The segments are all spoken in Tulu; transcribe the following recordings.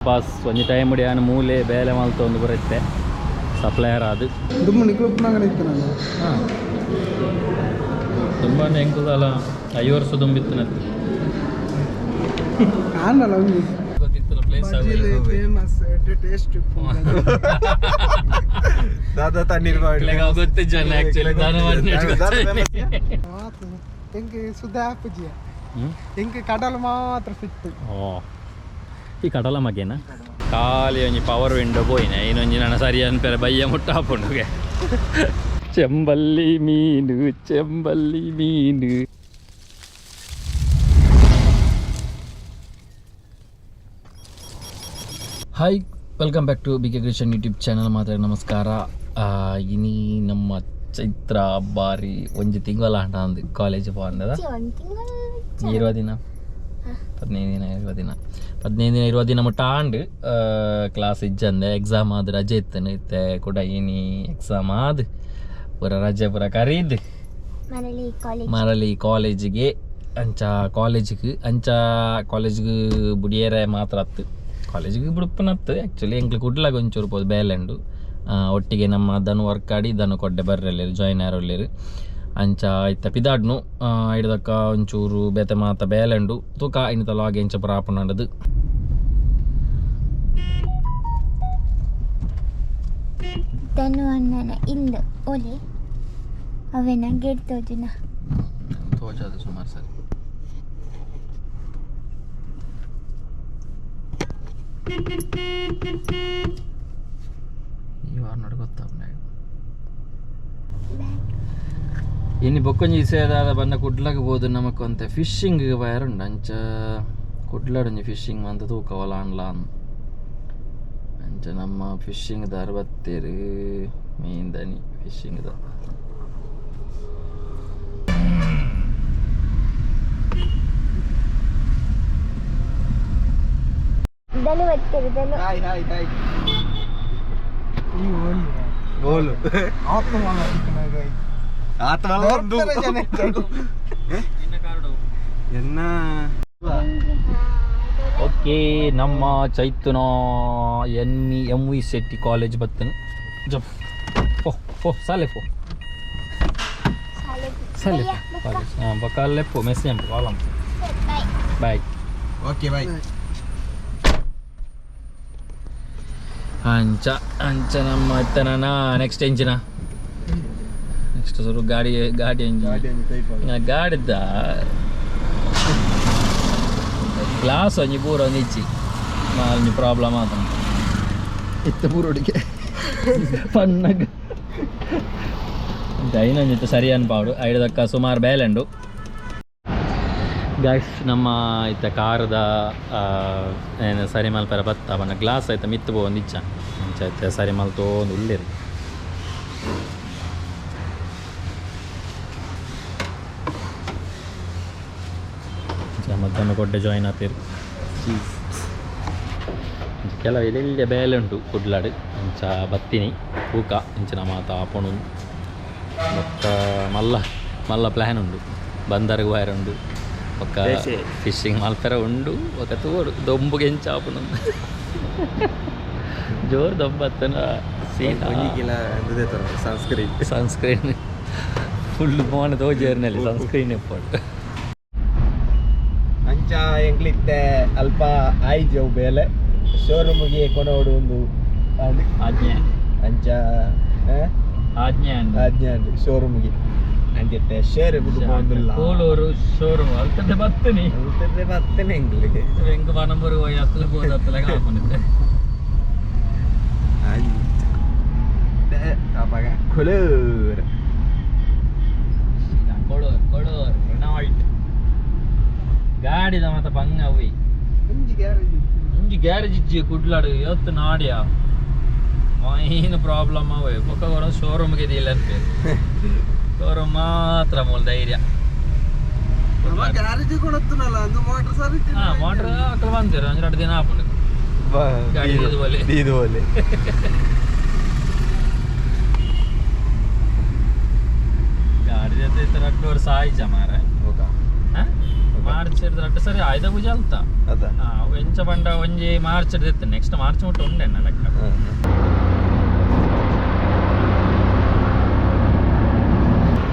ಪಾಸ್ ಒಂಜಿ ಟೈಮ್ ಯಾನ್ ಮೂಲೆ ಬೇಲೆ ಮಲ್ತೊಂದು ಬರುತ್ತೆ ಸಪ್ಲೈಯರ್ ಆದ್ ದುಮ್ಮು ನಿಕ್ಲು ಇತ್ತು ನಾನು ತುಂಬ ಎಂಕುದಲ್ಲ 5 ವರ್ಷ ದುಂಬಿತ್ತಿನತ್ತು ಆನಲ್ಲ ಒಂಜಿ ಗೊತ್ತಿತ್ತಲ್ಲ ಪ್ಲೇಸ್ ಫೇಮಸ್ ಟೇಸ್ಟ್ ದಾದಾ ತಣ್ಣೀರ್ ಗೊತ್ತಿಜ್ಜನ ಆಕ್ಚುಲಿ ಎಂಕ್ ಸುಧಾ ಪೂಜಿಯ ಎಂಕ್ ಕಡಲ್ ಮಾತ್ರ ಫಿಟ್ ಓ ಈ ಕಡಲ ಮಗೇನ ಖಾಲಿ ಒಂಜಿ ಪವರ್ ವಿಂಡೋ ಪೋಯಿನ ಇನ್ನೊಂಜಿ ನನ್ನ ಸರಿ ಅನ್ಪೆರೆ ಬಯ್ಯ ಮುಟ್ಟ ಹಾಪುಂಡುಗೆ ಚೆಂಬಲ್ಲಿ ಮೀನು ಚೆಂಬಲ್ಲಿ ಮೀನು. Hi, welcome back to B K Krishan YouTube channel. ಮಾತಾಡಿ ನಮಸ್ಕಾರ. ಇನಿ ನಮ್ಮ ಚೈತ್ರ ಬಾರಿ ಒಂಜಿ ತಿಂಗಳ ಆಂಡ ಅಂದು ಕಾಲೇಜ್ ಪೋಂದದ ಇರುವ ದಿನ 15 ದಿನ ಇರುವ ದಿನ 15 ದಿನ ಇರುವ ದಿನ ಮುಟ್ಟ ಆಂಡ್ ಕ್ಲಾಸ್ ಇಜ್ಜಂದೆ ಎಕ್ಸಾಮ್ ಆದ್ ರಜೆ ಇತ್ತನು ಇತ್ತೆ ಕೂಡ ಇನಿ ಎಕ್ಸಾಮ್ ಆದ್ ಪೂರ ರಜೆ ಪೂರ ಕರೀದ್ ಮರಳಿ ಕಾಲೇಜ್ ಮರಳಿ ಕಾಲೇಜಿಗೆ ಅಂಚ ಕಾಲೇಜಿಗೆ ಅಂಚ ಕಾಲೇಜಿಗೆ ಬುಡಿಯರೆ ಮಾತ್ರ ಅತ್ತು ಕಾಲೇಜಿಗೆ ಬುಡುಪನತ್ತು ಆ್ಯಕ್ಚುಲಿ ಎಂಕ್ಲು ಕುಡ್ಲಾಗ ಒಂಚೂರು ಪೋದು ಬೇಲೆಂಡು ಒಟ್ಟಿಗೆ ನಮ್ಮ ದನು ವರ್ಕ್ ಆಡಿ ದನು ಕೊಡ್ಡೆ ಬರ್ರೆಲ್ಲೇರು ಜಾಯ್ನ್ ಆರೋಲ್ಲೇರು ಅಂಚ ಇತ್ತ ಪಿದಾಡ್ನು ಹಿಡ್ದಕ್ಕ ಒಂಚೂರು ಬೇತೆ ಮಾತ ಬೇಲೆಂಡು ತೂಕ ಇನ್ನಿತ ಲಾಗ್ ಎಂಚ ಪ್ರಾಪನಂಡದು. ತನು ಅಣ್ಣನ ಇಲ್ಲ ಓಲೆ ಅವೇನ ಗೇಟ್ ತೋಜುನ ತೋಜದು ಸುಮಾರು ಸರಿ ಈ ವಾರ ನೋಡಿ ಗೊತ್ತಾಗ ಇನ್ನು ಬೊಕ್ಕೊಂಜಿ ಇಸೇದಾದ ಬನ್ನ ಕುಡ್ಲಾಗ ಬೋದು ನಮಕ್ ಒಂತೆ ಫಿಶಿಂಗ್ ವೈರ್ ಉಂಡು ಅಂಚ ಕುಡ್ಲಾಡೊಂಜಿ ಫಿಶಿಂಗ್ ಮಂತ ತೂಕವಲ ಅನ್ಲ ಅಂಚ ನಮ್ಮ ಫಿಶಿಂಗ್ ದಾರ ಬತ್ತೀರು ಮೀನ್ದನಿ ಫಿಶಿಂಗ್ the. ದನು ಬತ್ತೀರು ದನು. ಹಾಯ್ ಹಾಯ್ ಹಾಯ್ ಈ ಓಲಿ ಗೋಲು ಆತ್ಮ ಆತ ಎನ್ನ ಓಕೆ ನಮ್ಮ ಚೈತನ N M V Shetty college ಬತ್ತನು ಜಪ್ ಪೋ ಪೋ ಸಾಲೆ ಪೋ ಸಾಲೆ ಕಾಲೇಜ್ ಹಾಂ ಬೊಕ್ಕ ಪೋ ಮೆಸ್ಸೇಜ್ ಕಾಲಂ ಬಾಯ್ ಬಾಯ್. Okay bye. ಅಂಚ ಅಂಚ ನಮ್ಮ ಇತ್ತನ ನೆಕ್ಸ್ಟ್ ಎಂಜಿನ ನೆಕ್ಸ್ಟ್ ಸುರು ಗಾಡಿ ಗಾಡಿ ಎಂಜಿನ್ ಗಾಡಿದ ಗ್ಲಾಸ್ ಒಂಜಿ ಪೂರ ಒಂಜಿ ಇಚ್ಚಿ ಒಂಜಿ ಪ್ರಾಬ್ಲಮ್ ಆತ ಇತ್ತ ಪೂರೋಡಿಗೆ ಪನ್ನಗ ಐನೊಂಜಿತ್ತು ಸರಿ ಅನ್ಪಾಡು ಐದಕ್ಕ ಸುಮಾರು ಬೇಲೆಂಡು ಗಾಯ್ಸ್. ನಮ್ಮ ಇತ್ತ ಕಾರದ ಏನು ಸರಿ ಮಲ್ಪೆರ ಬತ್ತ ಬಣ್ಣ ಗ್ಲಾಸ್ ಆಯ್ತ ಮಿತ್ತು ಪೋವೊಂದು ಇಚ್ಚ ಅಂಚ ಐತೆ ಸರಿ ಮಲ್ತೋಂದು ಉಳ್ಳೇರು. ಮಧ್ಯಾಹ್ನ ಕೊಡ್ಡೆ ಜಾಯಿನ್ ಆತೀರು ಚೀಸ್ ಕೆಲವು ಎಲ್ಲೆಲ್ಲ ಬೇಲೆ ಉಂಟು ಕುಡ್ಲಾಡು ಅಂಚ ಬತ್ತಿನಿ ಪೂಕ ಇಂಚಿನ ಮಾತ ಆಪಣು ಬೊಕ್ಕ ಮಲ್ಲ ಮಲ್ಲ ಪ್ಲ್ಯಾನ್ ಉಂಡು ಬಂದರ್ಗ್ ವೈರ್ ಉಂಡು ಬೊಕ್ಕ ಫಿಶಿಂಗ್ ಮಲ್ಪೆರ ಉಂಡು ಬೊಕ್ಕ ತೋಡು ದೊಂಬುಗೆ ಎಂಚ ಆಪುಂಡು ಜೋರು ದೊಂಬತ್ತನ ಸೀನಾ. ಸನ್ಸ್ಕ್ರೀನ್ ಸನ್ಸ್ಕ್ರೀನ್ ಫುಲ್ ಮೋನ ತೋಜೇರ್ನಲ್ಲಿ ಸನ್ಸ್ಕ್ರೀನ್ ಎಪ್ಪಡು. ಅಂಚ ಎಂಕ್ಲಿತ್ತೆ ಅಲ್ಪ ಆಯ್ಜವು ಬೇಲೆ ಶೋರೂಮ್ಗೆ ಕೊನೋಡು ಒಂದು ಅದು ಆಜ್ಞೆ ಅಂಚ ಆಜ್ಞೆ ಆಜ್ಞೆ ಶೋರೂಮ್ಗೆ ಅಂಚಿತ್ತೆ ಶೇರ್ ಪೋಂದುಲ್ಲ. ಕೋಲೂರು ಶೋರೂಮ್ ಅಲ್ತದೆ ಬತ್ತನಿ. ಅಲ್ತದೆ ಬತ್ತನೆ ಎಂಕ್ಲಿಗೆ. ಎಂಕ್ ಪನಂಬೂರು ಹೋಯಿ ಅತ್ತಲ ಬೋದು ಅತ್ತಲ ಕಾಪುನಿತ್ತೆ. ಅವಾಗ ಕೊಲೂರ್ ಕೊಡೋರ್ ಕೊಡೋರ್ ರೆನಾಲ್ಟ್ ಗಾಡಿದ ಮಾತ ಬಂಗ ಅವಿ. ಒಂಜಿ ಗ್ಯಾರೇಜ್. ಒಂಜಿ ಗ್ಯಾರೇಜ್ ಇಜ್ಜಿ ಕುಡ್ಲಾಡು ಇವತ್ತು ನಾಡ್ಯಾ ಏನು ಪ್ರಾಬ್ಲಮ್ ಅವೇ ಬೊಕ್ಕ ಶೋರೂಮ್ಗೆ ಇದಿಲ್ಲ ಅನ್ಪೇರು ಶೋರೂಮ್ ಮಾತ್ರ ಮೂಲ ಧೈರ್ಯ. ನಮ್ಮ ಗ್ಯಾರೇಜ್ ಕೊಡತ್ತನಲ್ಲ ಒಂದು ಮೋಟರ್ ಸರಿ. ಹಾ ಮೋಟ್ರ್ ಅಕಲ್ ಬಂದಿರ ಒಂಜಿ 2 ದಿನ ಆಪುಂಡು ಗಾಡಿ ಇದುವಲೆ. ಇದುವಲೆ. ಗಾಡಿ ಜೊತೆ ಇತ್ತ 2 ವರ್ಷ ಆಯ್ಚ ಮಾರ. ಓಕೆ. ಹಾ. ಮಾರ್ಚ್ ಹಿಡ್ದು ಸರಿ ಆಯ್ದ ಪೂಜೆ ಅಲ್ತ. ಅದ ಎಂಚ ಪಂಡ ಒಂಜಿ ಮಾರ್ಚ್ ಇತ್ತು, ನೆಕ್ಸ್ಟ್ ಮಾರ್ಚ್ ಮುಟ್ಟ ಉಂಡೆ ನನ್ನ ಲೆಕ್ಕ.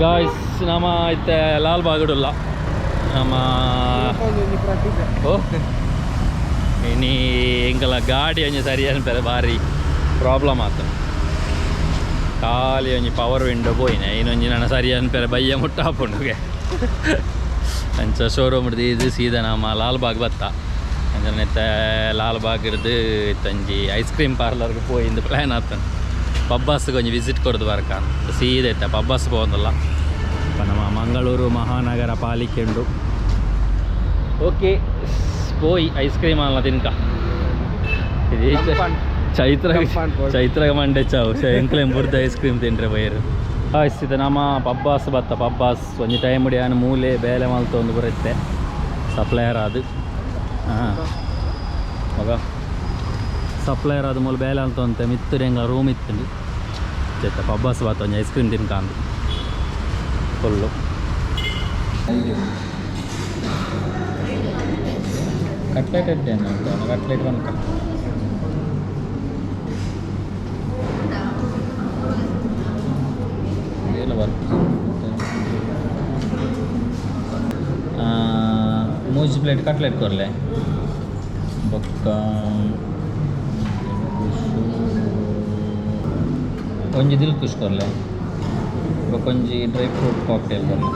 ಗಾಯ್ಸ್ ನಮ್ಮ ಇತ್ತೆ ಲಾಲ್ ಬಾಗಡುಲ್ಲ ನಮ್ಮ ಓ ಇನಿ ಎಂಕಲ ಗಾಡಿ ಒಂಜಿ ಸರಿ ಅನ್ಪೆರೆ ಬಾರಿ ಪ್ರಾಬ್ಲಮ್ ಆತ. ಖಾಲಿ ಒಂಜಿ ಪವರ್ ವಿಂಡೋ ಪೋಯಿನ ಇನ್ನೊಂಜಿ ನನ್ನ ಸರಿ ಅನ್ಪೆರೆ ಬಯ್ಯ ಮುಟ್ಟ ಆಪುಂಡುಗೆ. ಅಂಚ ಶೋರೂಮ್ ಇದು ಸೀದಾ ನಮ್ಮ ಲಾಲ್ಬಾಗ್ ಬತ್ತ. ಅಂಚನೆ ಇತ್ತೆ ಲಾಲ್ಬಾಗ್ ಇರ್ದು ಇತ್ತಂಜಿ ಐಸ್ ಕ್ರೀಮ್ ಪಾರ್ಲರ್ಗೆ ಪೋಯಿಂದು ಪ್ಲ್ಯಾನ್ ಆತನ. ಪಬ್ಬಾಸ್ಗೆ ಒಂಜಿ ವಿಸಿಟ್ ಕೊಡ್ದು ಬರ್ಕ ಸೀದಾ ಇತ್ತೆ ಪಬ್ಬಾಸ್ ಪೋವೊಂದುಲ್ಲ. ನಮ್ಮ ಮಂಗಳೂರು ಮಹಾನಗರ ಪಾಲಿಕೆ ಉಂಡು. ಓಕೆ ಪೋಯಿ ಐಸ್ ಕ್ರೀಮ್ ಅಲ್ಲ ತಿನ್ಕ. ಚೈತ್ರ ಚೈತ್ರ ಮಂಡೆ ಚಾವು ಎಂಕ್ಲೇಮ್ ಬುಡ್ದು ಐಸ್ ಕ್ರೀಮ್ ತಿಂಡ್ರೆ ಬೈರು. ಇಸ್ತಿದೆ ನಮ್ಮ ಪಬ್ಬಾಸ್ ಬತ್ತ. ಪಬ್ಬಾಸ್ ಒಂಜಿ ಟೈಮ್ ಯಾನ್ ಮೂಲೆ ಬೇಲೆ ಮಲ್ತೊಂದು ಬರುತ್ತೆ ಸಪ್ಲೈಯರ್ ಅದು. ಹಾಂ ಮಗ ಸಪ್ಲೈಯರ್ ಅದು ಮೂಲ ಬೇಲೆ ಅಂತಂತೆ ಮಿತ್ತುಡು ಎಂಗ್ಲ ರೂಮ್ ಇತ್ತು ಚೈತ ಪಬ್ಬಾಸ್ ಬತ್ತ ಒಂಜಿ ಐಸ್ ಕ್ರೀಮ್ ತಿನ್ಕಾಂದು ಫುಲ್ಲು. ಕಟ್ಲೆಟ್ ಎಡ್ಡೆ ಕಟ್ಲೆಟ್ ಬನ್ಕ. ವರ್ಕ್ ಮೂಜಿ ಪ್ಲೇಟ್ ಕಟ್ಲೆಟ್ ಕೊರ್ಲೆ ಬೊಕ್ಕ ಒಂಜಿ ದಿಲ್ ಖುಷ್ ಕೊರ್ಲೆ ಬೊಕ್ಕ ಒಂಜಿ ಡ್ರೈ ಫ್ರೂಟ್ ಕಾಕ್ಟೇಲ್ ಕೊರ್ಲೆ.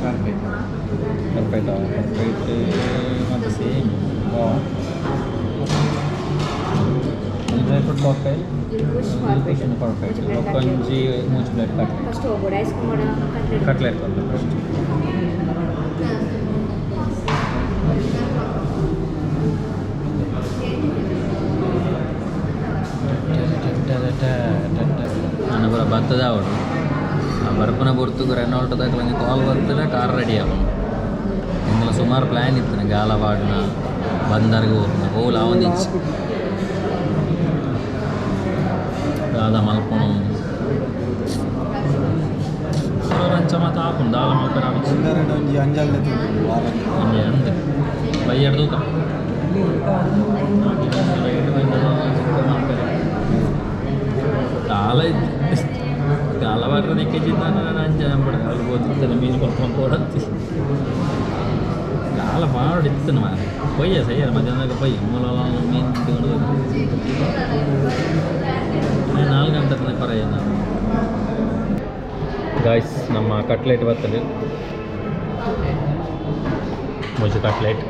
ಪರ್ಫೆಕ್ಟ್ ಪರ್ಫೆಕ್ಟ್ ಮತ್ತು same dry fruit cocktail perfect ಬೊಕ್ಕ ಒಂಜಿ ಮೂಜಿ ಪ್ಲೇಟ್ ಕಟ್ಲೆಟ್. ಕಟ್ಲೆಟ್ ಕೊರ್ಲೆ ಫಸ್ಟ್. ನಾನು ಪೂರ ಬತ್ತದ ಅವಳು ಆ ಬರ್ಪನ ಪೊರ್ತುಗು ರೆನಾಲ್ಟೋ ದಾಕಲಂಗೆ ಕಾಲ್ ಬರ್ತದೆ ಕಾರ್ ರೆಡಿ ಆವನು. ಎಂಕಲ ಸುಮಾರು ಪ್ಲ್ಯಾನ್ ಇತ್ತು ಗಾಲವಾಡ್ನ ಬಂದರ್ಗೆ ಹೋಗ್ನ ಹೋಲ್ ಆವೊಂದಿಚ್ಚಿ ದಾದ ಮಲ್ಪೊಣು ಅಂಚ ಮಾತ ಆಪುಂಡು ದಾಲ ಮಲ್ಪೆರ ಆಪಿಚ್ಚಿ. ಒಂಜಿ ಅಂಜಲ್ ಒಂಜಿ ಅಂದ್ ಬಯ್ಯಡ್ ತೂಕ ದಾಲ ಗಾಲ ಬಾಟ್ರೆ ದಿಕ್ಕೆಚ್ಚಿದ್ದಾನೆ ನಾನು ಅಂಚ ನಂಬಡ ಅಲ್ಲಿ ಹೋದಿತ್ತನೆ ಮೀನು ಕೊಡ್ಕೊಂಡು ಪೋಡತ್ತಿ ಗಾಲ ಪಾಡು ಇತ್ತನ ಮಾರೆ ಪೊಯ್ಯ ಸಯ್ಯರ ಮಧ್ಯಾಹ್ನದಾಗ ಪೊಯ್ಯ ಮೂಲ ಮೀನು ತಿಂಗಳು 4 ಗಂಟೆ ತನಕ ಪರಯ್ಯ. ನಾನು ಗಾಯ್ಸ್ ನಮ್ಮ ಕಟ್ಲೆಟ್ ಬರ್ತದೆ ಮುಜು ಕಟ್ಲೆಟ್.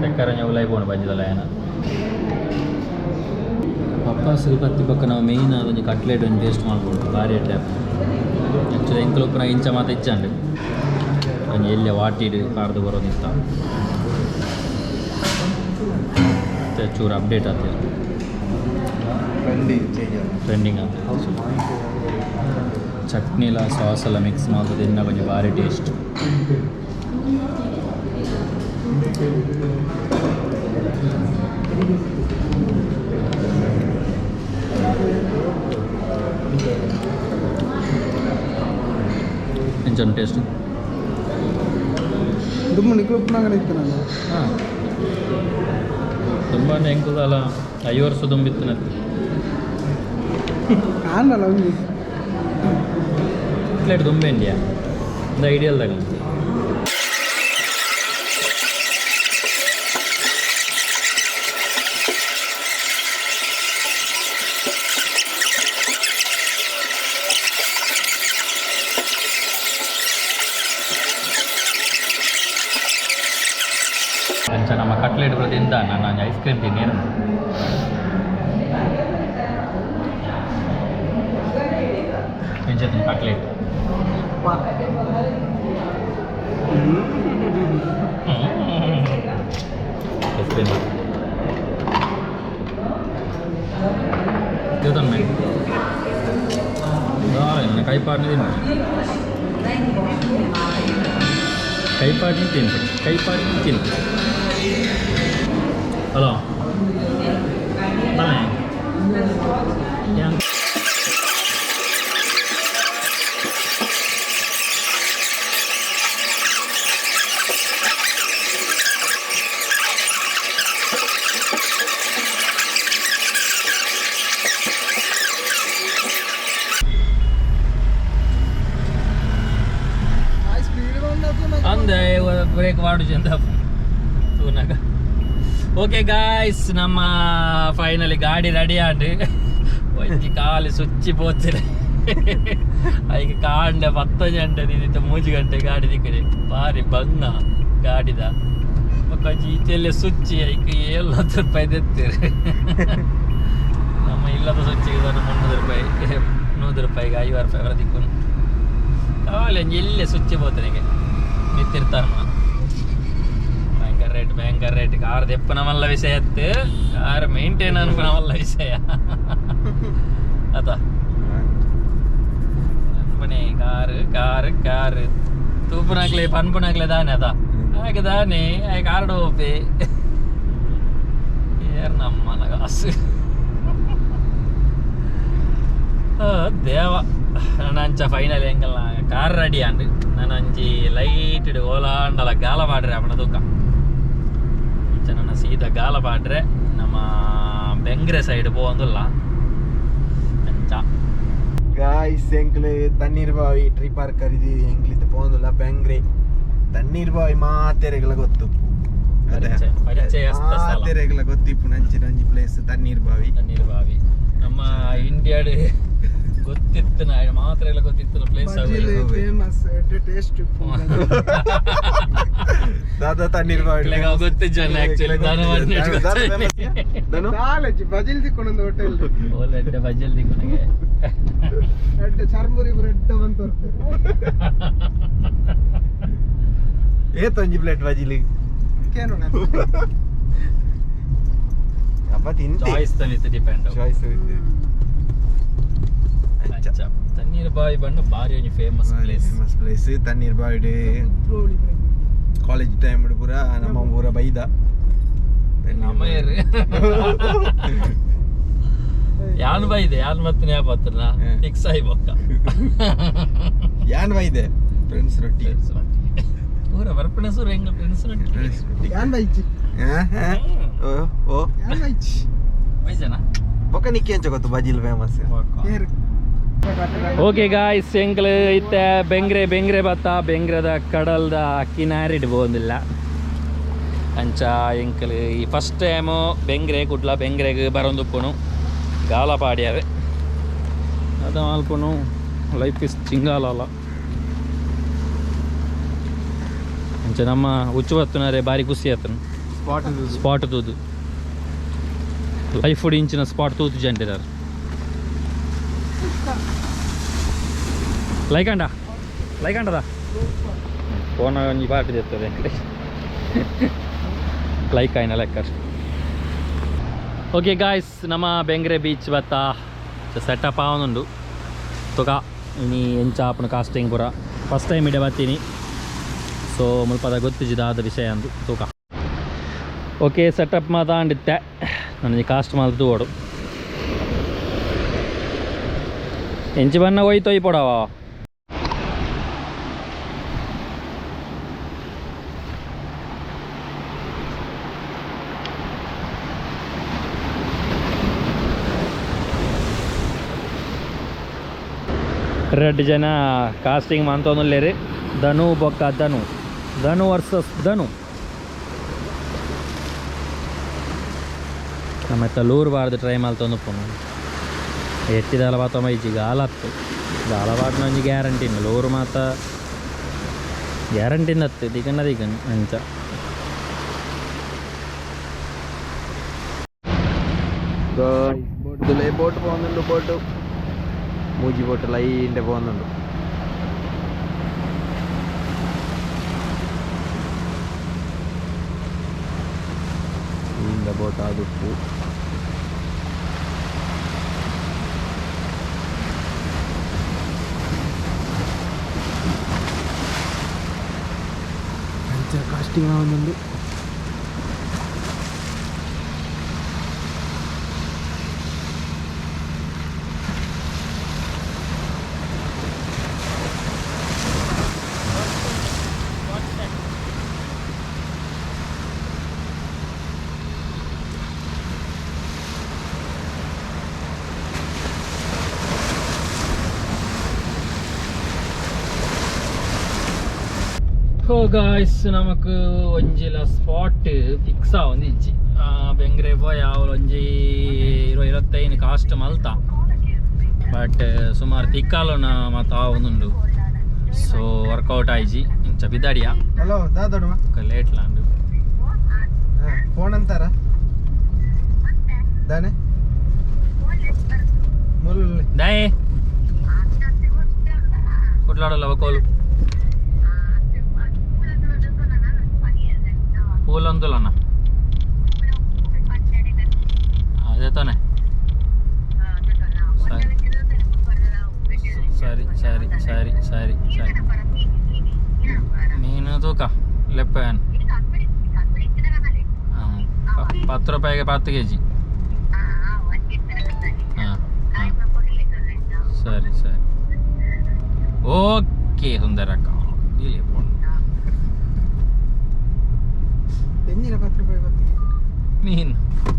ದಕ್ಕರ ಉಲಾಯಿ ಬೋಣ ಬಂದಿದ್ದಲ್ಲ ಏನ ಪಪ್ಪಾಸ್ ಪತ್ತಿ ಪಕ್ಕ ನಾವು ಮೇಯ್ನ್ ಅದೊಂಜಿ ಕಟ್ಲೆಟ್ ಒಂದು ಟೇಸ್ಟ್ ಮಾಡ್ಬೋದು ಭಾರಿ ಎಡ್ಡೆ. ಆ್ಯಕ್ಚುಲಿ ಎಂಕಲು ಉಪ್ಪುನ ಇಂಚ ಮಾತ ಇಚ್ಚಾಂಡು ಒಂಜಿ ಎಲ್ಲೆ ವಾಟಿಡ್ ಕಾರ್ದು ಬರೋದಿತ್ತ ಚೂರು ಅಪ್ಡೇಟ್ ಆಗ್ತದೆ ಟ್ರೆಂಡಿಂಗ್ ಆಗ್ತದೆ. ಚಟ್ನಿಲ ಸಾಸ್ ಎಲ್ಲ ಮಿಕ್ಸ್ ಮಾಡ್ತದೆ ಇನ್ನ ಕೊಂಚ ಭಾರಿ ಟೇಸ್ಟ್. ಎಂಚ ಟೇಸ್ಟ್? ದುಮ್ಮು ನಿಕ್ಲು ಉಪ್ಪುನಾಗನೆ ಇತ್ತು ನಾನು. ಹಾಂ ತುಂಬ ಎಂಕುದಲ್ಲ 5 ವರ್ಷ ದುಂಬಿತ್ತು. ಆನಲ್ಲ ಒಂಜಿ ಪ್ಲೇಟ್ ದುಂಬೆ ಇಂಡಿಯಾ ಒಂದು ಐಡಿಯಲ್ ತಗೊಂಡು. ಅಂಚ ನಮ್ಮ ಕಟ್ಲೆಟ್ ಕೂಡ ತಿಂದ ನಾನು ಐಸ್ ಕ್ರೀಮ್ ತಿನ್ನೇನು. ಎಂಚ ಕಟ್ಲೆಟ್? Ice cream ದೇವತಾನ ಕೈಪಾಡ್ನಿ ತಿನ್ನು, ಕೈಪಾಡ್ನಿ ತಿನ್ನು, ಕೈಪಾಡ್ನಿ ತಿನ್ನು. ಹಲೋ ಬನ್ನಿ. ಬ್ರೇಕ್ ಮಾಡು ಚಂದ ತೂನಾಗ. ಓಕೆ ಗಾಯ್ಸ್, ನಮ್ಮ ಫೈನಲಿ ಗಾಡಿ ರೆಡಿ ಆಂಡ್. ಒಂಜಿ ಕಾಲು ಸುಚ್ಚಿ ಪೋತಿರೆ. ಐಕ್ ಕಾಂಡೆ 10 ಗಂಟೆ ದಿನ 3 ಗಂಟೆ ಗಾಡಿ ದಿಕ್ಕರೆ ಬಾರಿ ಬಂಗ ಗಾಡಿದ. ಬೊಕ್ಕ ಈಚೆಲ್ಲ ಸುಚ್ಚಿ ಐಕ್ 700 ರೂಪಾಯಿ ದೆತ್ತೀರಿ. ನಮ್ಮ ಇಲ್ಲದ ಸುಚ್ಚಿಗೆ 300 ರೂಪಾಯಿ, 100 ರೂಪಾಯಿಗೆ 50 ರೂಪಾಯಿ ಬರ ದಿಕ್ಕುನು. ಕಾಲು ಒಂಜಿ ಎಲ್ಲೆ ಸುಚ್ಚಿ ಪೋತನಿಗೆ ಮಿತ್ತಿರ್ತಾರ. ಭಯಂಕರ ರೇಟ್, ಭಯಂಕರ ರೇಟ್. ಕಾರ್ ದೆಪ್ಪನ ಮಲ್ಲ ವಿಷಯ ಅತ್ತು, ಕಾರ್ ಮೇಂಟೈನ್ ಅನ್ಪುನ ಮಲ್ಲ ವಿಷಯ ಅತ. ಅನ್ಪನೆ ಕಾರು ಕಾರು ಕಾರು ತೂಪುನಾಕ್ಲೆ ಪನ್ಪುನಾಕ್ಲೆ ದಾನೆ ಅದ ಆಯ್ಕೆ ದಾನೆ ಆಯ್ಕೆ ಕಾರ್ಡ್ ಓಪೆ ಏರ್ ನಮ್ಮನ ಕಾಸು. ಆ, ದೇವ. ನನ್ನ ಅಂಚ ಫೈನಲ್ ಎಂಗಲ್ಲ ಕಾರ್ ರೆಡಿ ಆಂಡ್. ನಾನು ಅಂಚಿ ಲೈಟ್ ಓಲಾಂಡಲ ಗಾಲ ಪಾಡ್ರೆ ಅವನ ತೂಕ. ಅಂಚ ನನ್ನ ಸೀದಾ ಗಾಲ ಪಾಡ್ರೆ ನಮ್ಮ ಬೆಂಗ್ರೆ ಸೈಡ್ ಪೋವೊಂದುಲ್ಲ ಅಂಚ. ಗಾಯ್ಸ್, ಎಂಕ್ಲೆ ತಣ್ಣೀರ್ ಬಾವಿ ಟ್ರೀ ಪಾರ್ಕ್ ಕರಿದಿ ಎಂಕ್ಲಿತ್ತ ಪೋಂದುಲ್ಲ. ಬೆಂಗ್ರೆ ತಣ್ಣೀರ್ ಬಾವಿ ಮಾತೆರೆಗಳ ಗೊತ್ತು. ಪರಿಚಯಸ್ಥ ಸ್ಥಳ. ಮಾತೆರೆಗಳ ಗೊತ್ತಿಪ್ಪು ನಂಚಿನ ಒಂಜಿ ಪ್ಲೇಸ್ ತಣ್ಣೀರ್ ಬಾವಿ. ತಣ್ಣೀರ್ ಬಾವಿ ನಮ್ಮ ಇಂಡಿಯಾಡ್ ಗೊತ್ತಿತ್ತು ಮಾತ್ರ ಎಲ್ಲ ಗೊತ್ತಿತ್ತು ಪ್ಲೇಸ್. Famous, taste. ದಾದಾ ತಣ್ಣೀರ್ ಬಾವಿ? ಗೊತ್ತಿಜ್ಜಲ್ಲ ಆಕ್ಚುಲಿ ನಾನು. ಕಾಲೇಜ್ ಬಜಿಲ್ ತಿಕ್ಕೊಂಡೊಂದು ಹೋಟೆಲ್. ಓಲೆಡ್ಡೆ ಬಜ್ಜಲ್ ದಿಕ್ಕುನಗೆ. ಎಡ್ಡೆ ಚರ್ಮುರಿ ಬ್ರೆಡ್ ಬಂತು. ಏತೊಂಜಿ ಪ್ಲೇಟ್ ಬಜಿಲಿ? ಕೇನೋಣ. ಅಪ್ಪ ತಿಂತೆ. ಚಾಯ್ಸ್ ಮಿತ್ ಡಿಪೆಂಡ್. ಚಾಯ್ಸ್. ಅಂಚ ತಣ್ಣೀರ್ ಬಾವಿ ಬಂದು ಬಾರಿ ಒಂಜಿ famous place. Famous place Tannir Bhavi. College time ಪೂರ ನಮ್ಮ ಪೂರ ಬೈದ. ನಮ್ಮ ಏರು ಯಾನ್ ಬೈದೆ, ಯಾನ್ ಮತ್ತೆ ಜ್ಞಾಪತ್ರ ಫಿಕ್ಸ್ ಆಯಿ ಬೊಕ್ಕ. ಯಾನ್ ಬೈದೆ? ಫ್ರೆಂಡ್ಸ್ ರೊಟ್ಟಿ. ಪೂರ ಬರ್ಪಣೆ ಸೂರ ಎಂಗ್ಲ ಫ್ರೆಂಡ್ಸ್ ರೊಟ್ಟಿ. ಫ್ರೆಂಡ್ಸ್ ರೊಟ್ಟಿ. ಯಾನ್ ಬೈಚಿ? ಆ, ಆ. ಓ ಓ. ಯಾನ್ ಬೈಚಿ? ಬೈಜನಾ? ಬೊಕ್ಕ ನಿಕ್ಕಿ ಎಂಚ ಗೊತ್ತು ಬಜಿಲ್ ಫೇಮಸ್? ಏರು. ಓಕೆ ಗಾಯ್ಸ್, ಎಂಕ್ಲು ಇತ್ತೆ ಬೆಂಗ್ರೆ ಬೆಂಗ್ರೆ ಬತ್ತ ಬೆಂಗ್ರೆದ ಕಡಲ್ದ ಕಿನಾರಿಡ್ ಪೋಂದಿಲ್ಲ. ಅಂಚ ಎಂಕಲ್ ಈ ಫಸ್ಟ್ ಟೈಮು ಬೆಂಗ್ರೆ ಕುಡ್ಲ ಬೆಂಗ್ರೆಗ್ ಬರೊಂದುಪ್ಪುನು. ಗಾಲ ಪಾಡ್ಯಾವೆ ಅದ ಮಲ್ಪುನು. Life is ಚಿಂಗಾಲಲ್ಲ. ಅಂಚ ನಮ್ಮ ಹುಚ್ಚು ಬತ್ತುನರೆ ಬಾರಿ ಖುಷಿ ಆತನು. ಸ್ಪಾಟ್. ಸ್ಪಾಟ್ ತೂದು ಲೈಫ್ ಇಂಚಿನ ಸ್ಪಾಟ್ ತೂತು ಜಂಟಿದಾರ್. ಲೈಕ್ ಅಂಡ ಲೈಕ್ ಅಂಡದ ಫೋನ್ ಒಂಜಿ ಪಾರ್ಟಿ ದೆತ್ತದೆ ಎಂಕ್ಲೆ ಲೈಕ್ ಆಯ್ನ ಲೆಕ್ಕರ್. ಓಕೆ ಗಾಯ್ಸ್, ನಮ್ಮ ಬೆಂಗ್ರೆ ಬೀಚ್ ಬತ್ತ ಸೆಟಪ್ ಆವೊಂದುಂಡು. ತುಕ ಇನಿ ಎಂಚ ಆಪುನ ಕಾಸ್ಟಿಂಗ್ ಪೂರ. ಫಸ್ಟ್ ಟೈಮ್ ಇಡೆ ಬತ್ತೀನಿ, ಸೊ ಮುಲ್ಪದ ಗೊತ್ತಿಜ್ಜಿ ದಾದ ವಿಷಯ ಅಂದು ತೂಕ. ಓಕೆ, ಸೆಟಪ್ ಮಾತಾಂಡಿತ್ತೆ. ನನಗೆ ಕಾಸ್ಟ್ ಮಲ್ತು ತೂವೊಡು. ಎಂಚಿ ಬನ್ನ ಒಯ್ತೊಯ್ ಪೊಡವ. ರಡ್ಡ್ ಜನ ಕಾಸ್ಟಿಂಗ್ ಮಂತೊಂದುಲ್ಲೆರ್, ಧನು ಬೊಕ್ಕ ಧನು. ಧನು ವರ್ಸಸ್ ಧನು. ನಮ್ಮೆತ್ತ ಲೂರು ಬಾರ್ದು ಟ್ರೈ ಮಲ್ತೊಂದುಪ್ಪುನು. ಎತ್ತಿದಾಲ ಪಾತೊಂಬ ಇಜ್ಜಿ. ಗಾಲತ್ತು ಗಾಲ ಪಾಡ್ನ ಒಂಜಿ ಗ್ಯಾರಂಟಿ ಇಲ್ಲ. ಲೂರು ಮಾತ ಗ್ಯಾರಂಟಿ ನತ್ತು ದಿಗನ್ನ ದಿಗನ್ ಅಂಚ. ಬೋಟ್ ಬೋಟ್ പോകുന്നുണ്ട്. ബോട്ട് മൂജി ബോട്ട് ലൈൻ്റെ പോകുന്നുണ്ട്. ಈಂದ ಬೋಟ್ ಆದುಪ್ಪು. ಕಾಸ್ಟಿಂಗ್ ಆವೊಂದುಂಡು. ಹೋ ಗಾಯ್ಸ್ ನಮಕ್ ಒಂಜಿಲ ಸ್ಪಾಟ್ ಫಿಕ್ಸ್ ಆವೊಂದು ಇಜ್ಜಿ ಬೆಂಗ್ರೆ ಪೋಯ ಅವ್ಲು ಒಂಜಿ 20 25 ಕಾಸ್ಟ್ ಮಲ್ತ ಬಟ್ ಸುಮಾರು ತಿಕ್ಕಾಲುನ ಮಾತ ಆವೊಂದುಂಡು ಸೊ ವರ್ಕೌಟ್ ಆಯ್ಜಿ ಇಂಚ ಬಿದಾಡಿಯ ಹಲೋ ದಾದಡುವ ಲೇಟ್ ಲಾಂಡು ಫೋನ್ ಅಂತಾರ ದಾನೆ ಮುಲ್ಲು ದಾಯೆ ಕುಟ್ಲಾಡಲ್ಲ ಒಕೋಲು ಪೂಲಂದುಲಣ್ಣ ಅದೇ ತಾನೆ ಸರಿ ಸರಿ ಸರಿ ಸರಿ ಸರಿ ಮೀನು ತೂಕ ಲೆಪ್ಪನ್ 10 ರೂಪಾಯಿಗೆ 10 ಕೆ ಜಿ. ಹಾಂ ಹಾಂ ಸರಿ ಸರಿ ಓಕೆ ಸುಂದರಕ್ಕ ಇಲ್ಲಿ ಫೋನ್ ಎಂಜಿನ 10 ರೂಪಾಯಿ ಬತ್ತಿಗೆ ಮೀನು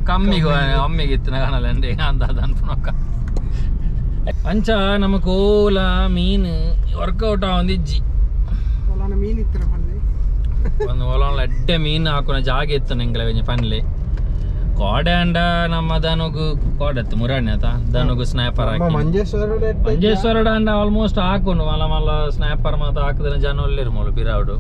ಕಮ್ಮಿಗೆ ಅಮ್ಮಿಗೆ ಇತ್ತು ಕಾಣಲ್ಲ ಅಂದಾದ ಅನ್ಪುನಕ್ಕ ಅಂಚ ನಮಕ್ ಓಲ ಮೀನು ವರ್ಕೌಟ್ ಆವೊಂದಿಜ್ಜಿ ಒಲಾನ ಮೀನು ಇತ್ತರ ಪಲ್ಲೆ ಒಂದು ಒಲ ಎಡ್ಡೆ ಮೀನು ಹಾಕುನ ಜಾಗ ಇತ್ತು ಎಂಗ್ಲ ಒಂಜಿ ಪನ್ಲೆ ಕೋಡೆ ಅಂಡ ನಮ್ಮ ದನಗು ಕೋಡೆ ಮುರಾಣಿ ಆತ ದನಗು ಸ್ನ್ಯಾಪರ್ ಹಾಕಿ ಮಂಜೇಶ್ವರ ಮಂಜೇಶ್ವರ ಅಂಡ ಆಲ್ಮೋಸ್ಟ್ ಹಾಕುನು ಮಲ್ಲ ಮಲ್ಲ ಸ್ನ್ಯಾಪರ್ ಮಾತ ಹಾಕಿದ್ರೆ ಜನ ಒಳ್ಳೆರು ಮೂಲು ಪಿರಾವುಡು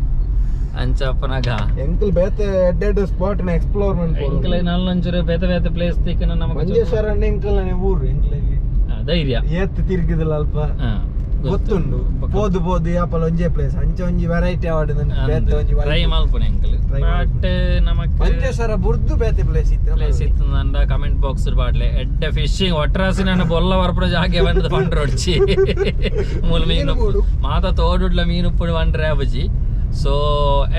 ಅಂಚಪ್ಪನಾಗ ಎಂಕಲ್ ಬೇತೆ ಎಡ್ಡೆಡ್ ಸ್ಪಾಟ್ ನ ಎಕ್ಸ್ಪ್ಲೋರ್ ಎಂಕ್ಲೆ ನಲ್ಲೊಂಚೂರು ಬೇತೆ ಬೇತೆ ಪ್ಲೇಸ್ ತಿಕ್ಕನ ನಮಗೆ ಮಂಜೇಶ್ವರ ಅಂಡ ಎಂಕಲ್ ಊರು ಎಂಕ್ಲೆಗೆ ಧೈರ್ಯ ಏತ್ ತಿರ್ಗಿದಿಲ್ಲ ಅಲ್ಪ ಗೊತ್ತುಂಡು ಪೋದು ಪೋದು ಯಾಪಲ ಒಂಜೇ ಪ್ಲೇಸ್ ಅಂಚ ಒಂಜಿ ವೆರೈಟಿ ಆವಡ್ ಬೇತೆ ಒಂಜಿ ಟ್ರೈ ಮಲ್ಪುನೆ ಎಂಕಲ್ ಬಟ್ ನಮಕ್ ಮಂಜೇಶ್ವರ ಬುರ್ದು ಬೇತೆ ಪ್ಲೇಸ್ ಇತ್ತು ಪ್ಲೇಸ್ ಇತ್ತು ಕಮೆಂಟ್ ಬಾಕ್ಸ್ ಬಾಟ್ಲೆ ಎಡ್ಡೆ ಫಿಶಿಂಗ್ ಒಟ್ರಾಸಿ ನಾನು ಬೊಲ್ಲ ವರ್ಪುನ ಜಾಗೆ ಬಂದದ ಪಂಡ್ರ ಒಡ್ಚಿ ಮೂಲ ಮೀನು ಮಾತ ತೋಡುಡ್ಲ ಮೀನು ಉಪ್ಪುಡು ಪಂಡ್ರೆ ಆಬುಜಿ ಸೊ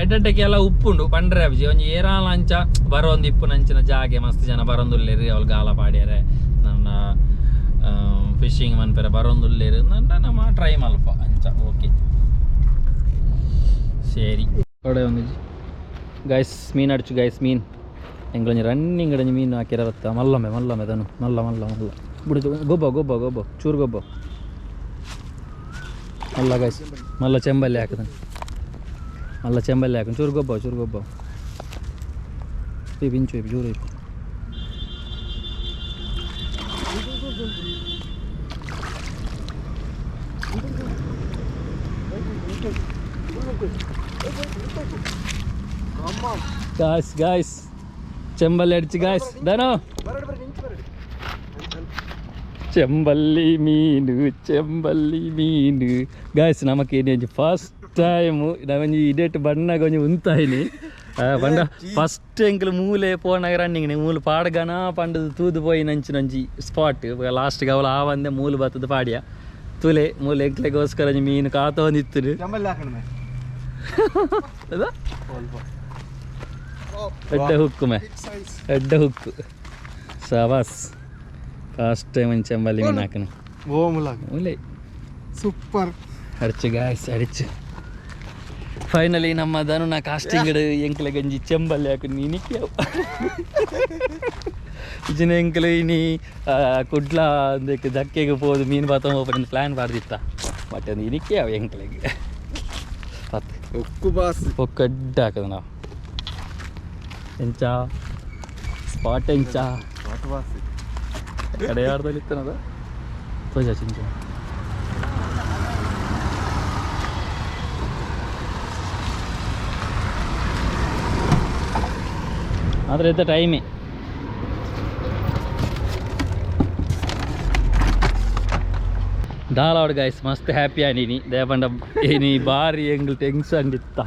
ಎಡ್ಡೆಡ್ಡೆಗೆಲ್ಲ ಉಪ್ಪುಂಡು ಪಂಡ್ರೆ ಆಬುಜಿ ಒಂಜಿ ಏರಾಲ ಅಂಚ ಬರೋಂದು ಇಪ್ಪುನಂಚಿನ ಜಾಗೆ ಮಸ್ತ್ ಜನ ಬರೋಂದುಲ್ಲೇರು ಅವ್ಲು ಗಾಲ ಪಾಡ್ಯಾರೆ ನನ್ನ ಫಿಶಿಂಗ್ ಮನ್ಪೆರೆ ಬರೋಂದುಲ್ಲೇರು ನನ್ನ ನಮ್ಮ ಟ್ರೈ ಮಲ್ಪ ಅಂಚ ಓಕೆ ಸರಿ ಕಡೆ ಒಂದು ಗೈಸ್ ಮೀನು ಅಡ್ಚು ಗೈಸ್ ಮೀನು ಎಂಗ್ಲೊಂಜಿ ರನ್ನಿಂಗ್ ಒಂಜಿ ಮೀನು ಹಾಕಿರ ಬತ್ತ ಮಲ್ಲೊಮ್ಮೆ ಮಲ್ಲೊಮ್ಮೆ ದನು ಮಲ್ಲ ಮಲ್ಲ ಮಲ್ಲ ಬಿಡು ಗೊಬ್ಬ ಗೊಬ್ಬ ಗೊಬ್ಬ ಚೂರು ಗೊಬ್ಬ ಮಲ್ಲ ಗೈಸ್ ಮಲ್ಲ ಚೆಂಬಲ್ಲಿ ಹಾಕದ ಮಲ್ಲ ಚೆಂಬಲ್ಲಿ ಹಾಕು ಚೂರು ಗೊಬ್ಬ ಚೂರು ಗೊಬ್ಬ ಪಿಂಚು ಜೂರು ಇಪ್ಪು ಗಾಯ್ಸ್ ಗಾಯ್ಸ್ ಚೆಂಬಲ್ಲಿ ಅಡಿಚು ಗಾಯ್ಸ್ ಧನು ಚೆಂಬಲ್ಲಿ ಮೀನು ಚೆಂಬಲ್ಲಿ ಮೀನು ಗಾಯ್ಸ್ ನಮಕ್ ಏನೇ ಫಸ್ಟ್ ಟೈಮ್ ನಾವೊಂಜಿ ಇಡೇಟ್ ಬಣ್ಣಗ ಒಂಜಿ ಉಂತಾಯಿನಿ ಪಂಡ ಫಸ್ಟ್ ಎಂಕಲ್ ಮೂಲೆ ಪೋನಾಗ ರನ್ನಿಂಗ್ ಮೂಲು ಪಾಡ್ಗನ ಪಂಡದು ತೂದು ಪೋಯಿ ನಂಚಿನೊಂಜಿ ಸ್ಪಾಟ್ ಲಾಸ್ಟ್ ಅವಳು ಆ ಒಂದೇ ಮೂಲು ಬತ್ತದ ಪಾಡ್ಯ ತುಲೆ ಮೂಲೆ ಎಂಕ್ಲೆಗೋಸ್ಕರ ಒಂಜಿ ಮೀನು ಕಾತೊಂದಿತ್ತು ಚೆಂಬಲ್ಲಿ ಹಾಕಣ ಅದ ಎಡ್ಡೆ ಹುಕ್ಕು ಮೇ ಎಡ್ಡೆ ಹುಕ್ಕು ಸವಾಸ್ ಫಸ್ಟ್ ಟೈಮ್ ಒಂದು ಚೆಂಬಲ್ಲಿ ಮೀನು ಹಾಕಣ ಓ ಮುಲಾಗ ಮೂಲೆ ಸೂಪರ್ ಅಡಿಚು ಗಾಯ್ಸ್ ಅಡಿಚು ಫೈನಲಿ ನಮ್ಮ ಧನುನ ಕಾಸ್ಟಿಂಗ್ ಎಂಕಲೆ ಗಂಜಿ ಚೆಂಬಲ್ಲಿ ಹಾಕು ನೀನಿಕ್ಕೆ ಇಜಿನ ಎಂಕಲೆ ಇನಿ ಕುಡ್ಲ ಅಂದಕ್ಕೆ ಧಕ್ಕೆಗೆ ಪೋದು ಮೀನು ಬಾತ ಹೋಗ್ಬೇಕು ಪ್ಲ್ಯಾನ್ ಮಾಡ್ದಿತ್ತ ಬಟ್ ಅದು ಇನಿಕ್ಕೆ ಅವ ಎಂಕಲೆಗೆ ಪತ್ತು ಉಕ್ಕು ಬಾಸ್ ಒಕ್ಕಡ್ಡ ಹಾಕದ ನಾವು ಎಂಚ ಸ್ಪಾಟ್ ಎಂಚ ಸ್ಪಾಟ್ ಬಾಸ್ ಕಡೆ ಯಾರ್ದಲ್ಲಿ ಇತ್ತನದ ತೋಜ ಚಿಂಚ ಆದರೆ ಇದ್ದ ಟೈಮೇ ದಾಲಾವಡ್ ಗಾಯ್ಸ್ ಮಸ್ತ್ ಹ್ಯಾಪಿ ಆನೀನಿ ದೇಪಂಡ ಏನಿ ಬಾರಿ ಎಂಗ್ಲು ಟೆನ್ಸ್ ಅಂಡಿತ್ತ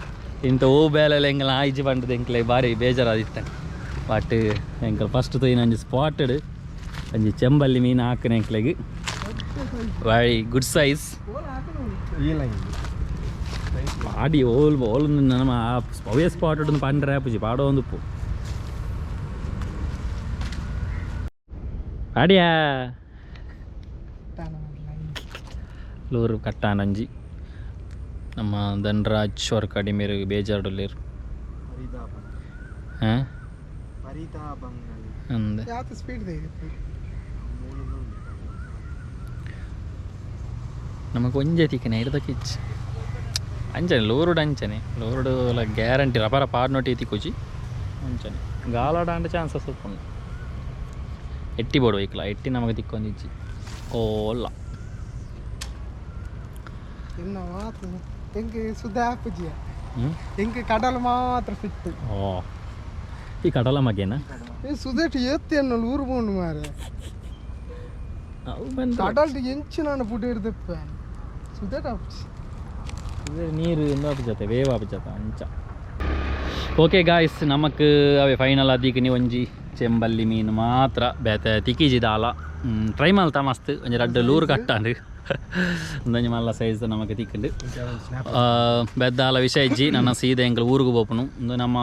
ಇಂಥ ಓ ಬೇಲೆಲ್ಲ ಎಂಗಲ್ ಆಯ್ಜಿ ಪಂಡದ ಎಂಕ್ಲೆ ಬಾರಿ ಬೇಜಾರಾದಿತ್ತ ಬಟ್ ಎಂಕಲ್ ಫಸ್ಟ್ ತೊಯ್ನ ಒಂಜಿ ಸ್ಪಾಟೆಡ್ ಒಂಜಿ ಚೆಂಬಲ್ಲಿ ಮೀನು ಹಾಕನ ಎಂಕ್ಲೆಗ್ ವೆರಿ ಗುಡ್ ಸೈಜ್ ಈ ಲೈನ್ ಪಾಡಿ ಓಲ್ ಓಲ್ ನಮ್ಮ ಅವೇ ಸ್ಪಾಟೆಡ್ ಒಂದು ಪಂಡ್ರೆ ಆಪುಜಿ ಪಾಡೋ ಒಂದು ಉಪ್ಪು ಪಾಡಿಯಾ ಲೂರು ಕಟ್ಟಾನಂಜಿ ನಮ್ಮ ಧನರಾಜ್ ಅವ್ರ ಕಡಿಮೆ ಬೇಜಾರುಡಲ್ಲೇರು ಹಾಂ ಪರಿತಾಪಂಗಲಿ ಅಂದೆ ಯಾತ ಸ್ಪೀಡ್ ಇದೆ ನಮಗೆ ಒಂಜೆ ತಿಕ್ಕನೆ ಹಿಡ್ದ ಕಿಚ್ ಅಂಚನೆ ಲೂರುಡು ಅಂಚನೆ ಲೂರುಡು ಗ್ಯಾರಂಟಿ ರಪರ ಪಾಡ್ನೋಟಿ ತಿಕ್ಕುಜಿ ಅಂಚನೆ ಗಾಲಾಡ ಅಂಡ ಚಾನ್ಸಸ್ ಉಪ್ಪುಂಡು. ಎಟ್ಟಿ ಬೋಡು ಐಕ್ಲ ಎಟ್ಟಿ ನಮಗೆ ತಿಕ್ಕೊಂದಿಜ್ಜಿ ಓಲ್ಲ. ಎನ್ನ ಮಾತ್ರ ಎಂಕ್ ಸುದ್ದ ಆಪುಜಿಯ. ಎಂಕ್ ಕಡಲ್ ಮಾತ್ರ ಫಿಟ್. ಓ ಈ ಕಡಲ ಮಗೇನಾ? ಈ ಸುದೇಟ್ ಏತ್ ಎನ್ನ ಊರು ಪೋಂಡು ಮಾರೆ. ಅವು ಬಂದು ಕಡಲ್ಡ್ ಎಂಚಿನ ಪುಡಿ ಹಿಡ್ದಪ್ಪ ಸುದೇಟ್ ಆಪುಜಿ. ನೀರು ಎಂದ ಆಪುಜತೆ ವೇವ್ ಆಪುಜತೆ ಅಂಚ. ಓಕೆ ಗಾಯ್ಸ್, ನಮಕ್ ಅವೇ ಫೈನಲ್ ಅದೀಕಿನಿ ಒಂಜಿ ಚೆಂಬಲ್ಲಿ ಮೀನು ಮಾತ್ರ ಬೇತೆ ತಿಕ್ಕಿಜಿ ದಾಲ. ಟ್ರೈ ಮಲ್ತ ಮಸ್ತ್ ಒಂಜಿ ರಡ್ಡ್ ಲೂರು ಕಟ್ಟಾಂಡ್ ಒಂದೊಂಜಿ ಮಲ್ಲ ಸೈಜ್ ನಮಕ್ ತಿಕ್ಕಿಂಡು. ಬೆದ್ದಾಲ ವಿಷಯ ಇಜ್ಜಿ ನನ್ನ ಸೀದಾ ಎಂಕಲ್ ಊರುಗು ಪೋಪುನು. ಉಂದು ನಮ್ಮ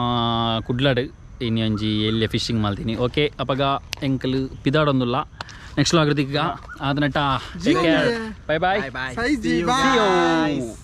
ಕುಡ್ಲಡ್ ಇನಿ ಒಂಜಿ ಎಲ್ಯ ಫಿಶಿಂಗ್ ಮಲ್ತೀನಿ. ಓಕೆ ಅಪಗ ಎಂಕಲ್ ಪಿದಾಡೊಂದುಲ್ಲ ನೆಕ್ಸ್ಟ್ ವ್ಲಾಗ್ ತಿಕ್ಕ ಆದನಟ. Bye bye. Bye. Size. See you bye. Guys.